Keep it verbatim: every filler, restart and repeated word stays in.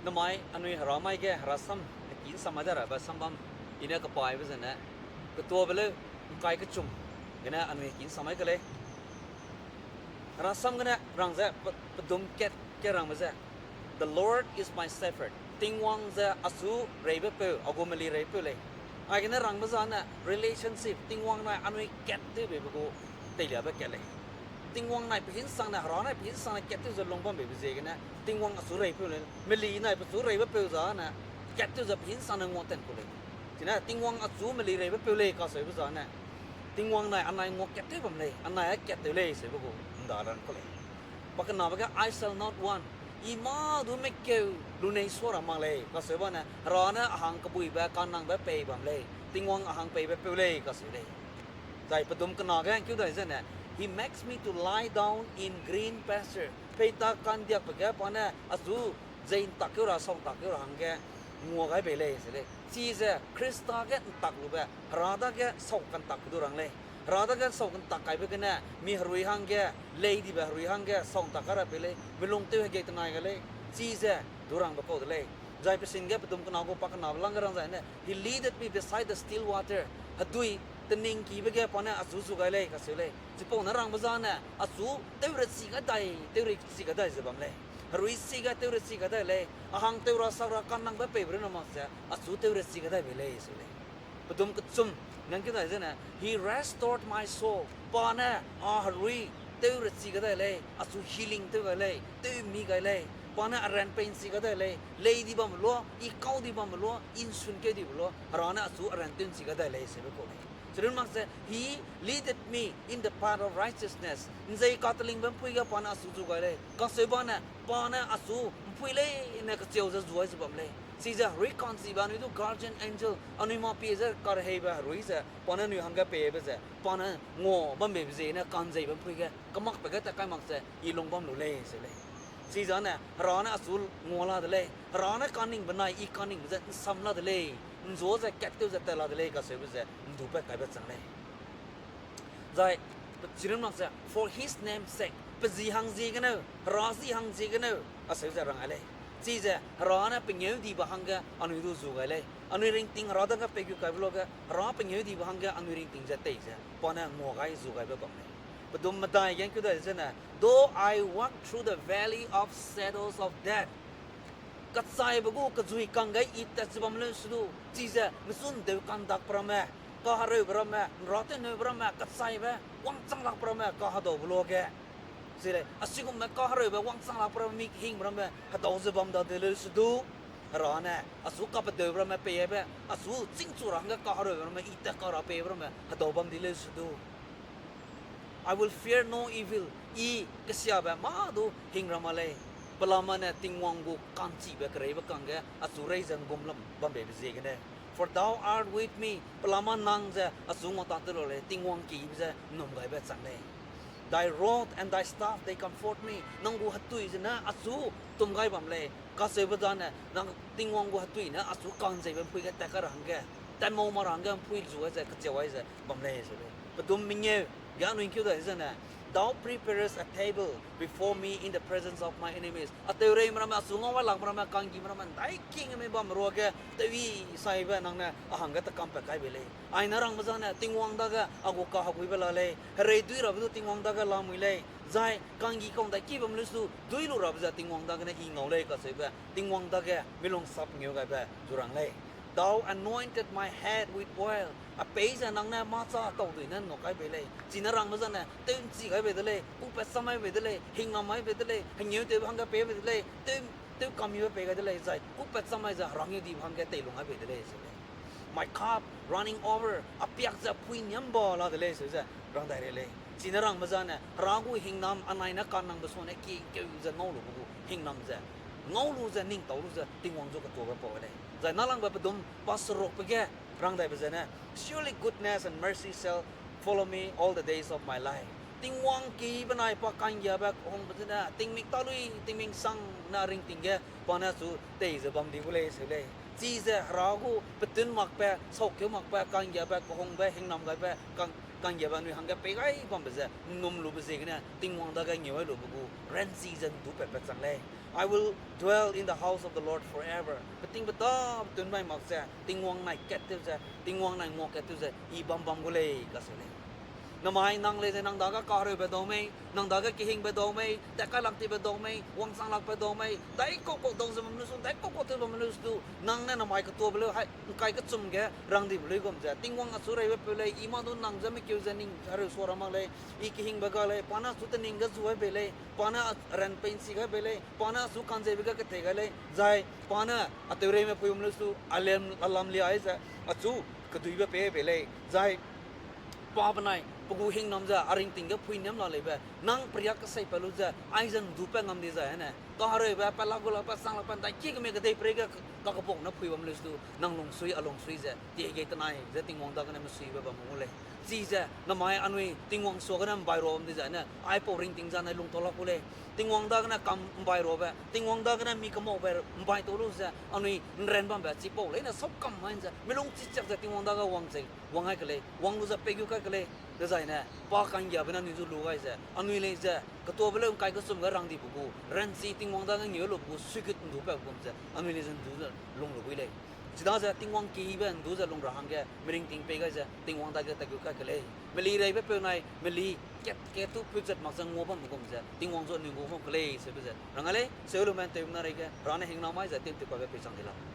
Namai anui Hera mai ge, Hera sam, heki nsam mai da rabe sambam, i ne kapaibe zene, ketuabe leu, ngkai kechum, gene anui heki nsam mai ke lei. Hera sam gene rang ze, pe-, pedum kat ge rangbe ze, The Lord is my shepherd. Tingwang ze achu reibepeu, a gu meli reibepeu lei. Aigene rangbe zane relationship, Tingwang nai anui kat tewbeibe gu teiliabe kat lei. Tingwang nai pe hinsangne, Hera nai pe hinsangne kat tew ze lung bambeibe ziegene, Tingwang achu reibepeu lei, meli nai pechu reibepeu zane, kat tew ze pe hinsangne nguaten ku lei. Chine, Tingwang achu meli reibepeu lei kaseube zane, Tingwang nai anai ngua kat tew bam lei, anai a kat tew lei seube gu nda rang ku lei. Pakenabe ge, I shall not want. I mâ du mekeu lunei sua ra mak lei, kaseu bane, Hera ne a hang kebuibe, kanangbe pei bam lei, Tingwang a hang peibepeu lei, kaseu lei. Zai pedum kena ge ngkeu dai zene, He makes me to lie down in green pasture. Peita kandiakbe ge pa ne achu zei ntak keu ra, sau ntak keu ra hangge ngua gai bei lei, se lei. Chize Khrista ge ntak lube, Hera dage sau kantak du rang lei. Hera dage sau kantak kaibe gene, mi herui hangge, lei dibe herui hangge, sau ntak kai ra pei lei, milung tew hegei tenai gai lei. Chize du rangbe kau de lei. Zai pesin ge pedum kena gu pakenabe lang ge rang zai ne, He leadeth me beside the still water. Hedui teningkibe ge pa ne achu zu gai lei, kaseu lei. Chipau ne rangbe zane, achu tewrechi gai dai, tewrechi gai dai ze bam lei. Herui si ge tewrechi gai dai lei, a hang tew ra sak ra kanangbe peibe run mak ze, achu tewrechi gai dai bei lei, seu lei. Pedum kechum, nang keu dai zene, He restored my soul. Pa ne a herui tewrechi gai dai lei, achu healing tew gai lei, tewmi gai lei. Pa ne a ran pei nchi gai dai lei, lei di bambe lua, i kau di bambe lua, i nsun keu dibe lua, Hera ne achu a ran tew nchi gai dai lei, seube kau lei. Chirun mak ze, He leadeth me in the path of righteousness. Nzei katelingbe mpui ge pa ne achu zu gai lei. Kaseu bane, pa ne achu mpui leine kecheu ze zuai ze bam lei. Chize herui ka'nchibe anui du guardian angel, anui mapie ze kareheibe herui ze, pa ne anui hangge peibe ze, pa ne ngua bambeibe ziegene ka'nzeibe mpui ge, kemakbe ge tat kai mak ze, i lung bam lu lei, seu lei. Chizane, Hera ne achu ngua la de lei, Hera ne kaningbe nai i kaningbe ze nsam la de lei, nzua ze kat tew ze tat la de lei, kaseube ze ndupat kaibe chang lei. Zai, pe-, chirun mak ze, for his name's sake, pe zi hang ziegeneu, Hera zi hang ziegeneu, aseu ze rang ai lei. Chize, Hera ne pengêudibe hangge anui du zu gai lei. Anui ringting Hera dage pei gu kaibe luage, Hera pengêudibe hangge anui ringting ze tei ze, pa ne ngua gai zu gaibe bam lei. Pedum medai ge ngkeu dai zene, Though I walk through the valley of shadows of death. Kechaibe gu kejui kangge i tat ze bam leu sedu, chize mechun deu kandakbe ramme, kahereube ramme, nratewneube ramme, kechaibe, wangchang lakbe ramme, kahedaube luage. Chi lei, a chigumbe kahereube, wangchang lakbe ramme, mik hingbe ramme, hedau ze bam da de leu sedu, Hera ne, achu kapedeube ramme peibe, achu chîngchu ra hangge kahereube ramme, i tat kara peibe ramme, hedau bam di leu sedu. I will fear no evil. I kesiabe mâ du hing ra mak lei. Pelama ne Tingwang gu ka'nchibe kereibe kangge achu rei ze nggum lam bambeibe ziegene. For thou art with me. Pelama nang ze achu nguatat tew la lei, Tingwang kibe ze nnum gaibe chang lei. Thy rod and thy staff, they comfort me. Nang gu hetui zene achu tum gai bam lei. Kacheube zane, nang Tingwang gu hetui ne achu ka'nzeibe mpui ge tat kai ra hangge, tatmau ma ra hangge mpui zu ai ze, kacheu ai ze bam lei, seu lei. Pedum mengeu ge anui ngkeu dai zene, Thou preparest a table before me in the presence of my enemies. A teureime ramme, achu ngau ai lakme ramme, kanggime ramme, ndai kingme bam ruage, tewi saibe nang ne a hangge tekam pat kai bei lei. Aine rangbe zane, Tingwang dage a gu kaheguibe la lei, herei dui rabe du Tingwang dage lamui lei, zai kanggi kau ndai ki bam leu sedu, dui lu rabe ze Tingwang dagene i ngau lei kacheube, Tingwang dage milung sap ngeu gaibe zu rang lei. Thou anointed my head with oil. A pei ze nang ne mâ cha tau dui ne nnuk kai bei lei. Chine rangbe zane, tew nchi gai bei de lei, kupat cham ai bei de lei, hingnam ai bei de lei, hengeu tewbe hangge pei bei de lei, tew, tew kamibe pei gai de lei, zai kupat cham ai ze herangeu dibe hangge teilung ai bei de lei, seu lei. My cup running over, a piak ze pui niam ba la de lei, seu ze rang dai rei lei. Chine rangbe zane, Hera gu hingnam anai ne kanangbe suane ki keu ze ngau lube gu hingnam ze, ngau lu ze, ning tau lu ze, Tingwang zu ketuabe pau lei. Zai nâlangbe pedum pa serukbe ge rang daibe zene, Surely goodness and mercy shall follow me all the days of my life. Tingwang ki benai pa kanggiabe kehungbe zene, tingmik ta lui, tingmik sang ne ringting ge, pa ne achu tei ze bam di gu lei, seu lei. Chize Hera gu petun makbe, saukeu makbe, kanggiabe, kehungbe, hingnam gaibe, kang, ka'nggiabe anui hangge pei gai bambe ze ’nnum lube ziegene Tingwang dage ngeu ai lube gu ranchi ze ’ndu pat pat chang lei. I will dwell in the house of the Lord forever. Petingbeta petunmai mak ze Tingwang nai kat tew ze, Tingwang nai ngua kat tew ze I bam bam gu lei, kacheu lei. Namai nang lei ze nang dage kahereube dau mei, nang dage kehingbe dau mei, tatkai lak tibe dau mei, wangchang lakbe dau mei, daikau kau dau ze bam lu su, daikau kau tew bam lu su, nang ne namai ketuabe leu hai ’ngkai kechum ge rangdibe luigum ze, Tingwang achu reibe peu lei, I mâ du nang ze mekeu ze ning hereu sua ra mak lei, I kehingbe ga lei, pa ne achu tening ge zu gai bei lei, pa ne a-, ran pei ’nchi gai bei lei, pa ne achu ka'nzeibe ge ketei gai lei, zai pa ne a tewreime pui bam lu su, a lem, a lam liai ze, achu keduibe pei bei lei, zai pa benai pe gu hingnam ze a ringting ge pui niam la leibe, nang periak kesei pat lu ze, aize ’ndu pat ngam di zai ane, kahereube, pa lak gu lakbe, chang lakbe, ’ndai ki kemie kedei perei ge kakebak ne pui bam lu su, nang lungsui, a lungsui ze, tiege tenai ze Tingwang dagene mesuibe bam gu lei. Chize namai anui Tingwang suagene ’mbai ra bam di zai ne, aipau ringting zane lungtau lak gu lei. Tingwang dagene kam ’mbai rabe, Tingwang dagene mi kemaube ’mbai tau lu ze, anui ’nran bambe chipau leine sap kam mai ze, milung chichiak ze Tingwang dage wang ze, wang ai ke lei, wang lu ze pei gu kai ke lei, dezaine, pa ka'nggiabe ne anui zu lu gai ze, anui lei ze, ketuabe leu ’ngkai kechum ge rangdibe gu ranchi Tingwang dage ngeu lube gu suigut ’ndu pat gum ze, anui lei ze ’ndu ze lung lu bui lei. Chidaze Tingwang keyibe ’ndu ze lung ra hangge, miringting pei gai ze, Tingwang dage tat gu kai ke lei. Meli reibe peu nai, meli kat, kat tu peu zat mak ze ngua bambe gum ze, Tingwang zu anui ngua bam ke lei, seube ze rang ai lei, seu lume ’nteumena reige, Hera ne hingna mai ze, tew tew kabe pei chang di lau.